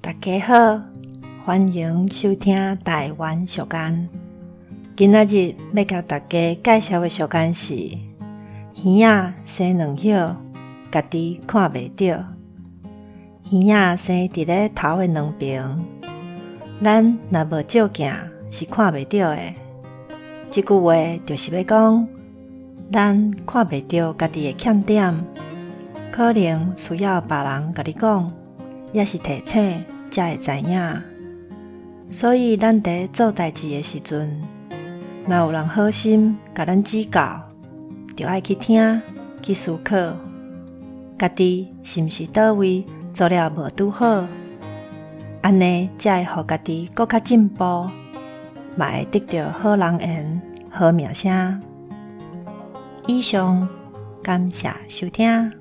大家好，歡迎收聽台灣俗諳。今仔日欲共大家介紹的俗諳是：耳仔生兩葉，家己看袂著。耳仔生佇咧頭的兩爿，咱若無照鏡是看袂著的。這句話就是欲講，咱看袂著家己的欠點，可能需要別人共你講，抑是提醒，才會知影。所以咱佇做代誌的時陣，若有人好心共咱指教，就愛去聽，去思考，家己是毋是佗位做了無拄好，按呢才會予家己閣較進步，嘛會得著好人緣、好名聲。以上，感謝收聽。